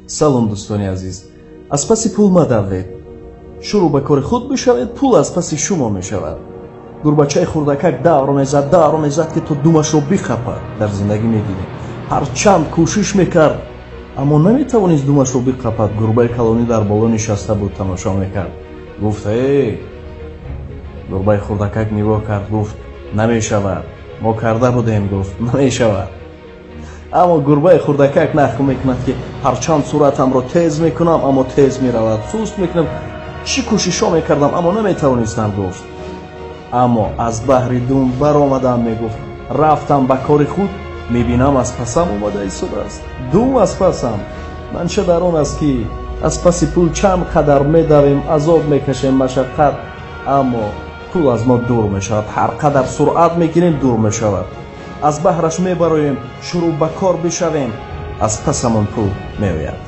Салом, дӯстони азиз. Аз паси пул мадавед, шурӯъ ба кори худ бишавед, пул аз паси шумо мешавад. Гурбачаи хурдакак давр мезад, давр мезад, ки то думашро биқапад. Дар зиндагӣ медидем, ҳарчанд кӯшиш мекард, аммо наметавонист думашро биқапад. Гурбаи калонӣ дар боло нишаста буд, тамошо мекард. Гуфт: «Э!» Гурбаи хурдакак нигоҳ кард, гуфт: «Намешавад, мо карда будем». Гуфт: «Намешавад». Аммо гурбаи хурдакак нақл мекунад, ки ҳарчанд суръатамро тез мекунам, аммо тез меравад, суст мекунам, чӣ кӯшишҳо мекардам, аммо наметавонистам, гуфт. Аммо аз баҳри дум баромадам, мегуфт, рафтам ба кори худ, мебинам, аз пасам омада истодааст дум, аз пасам. Манша дар он аст, ки аз паси пул чанд қадар медавем, азоб мекашем, машаққат, аммо пул аз мо дур мешавад. Ҳар қадар суръат мекунем, дур мешавад. Аз баҳраш мебароем, шурӯъ ба кор бишавем, аз пасамон пул меояд.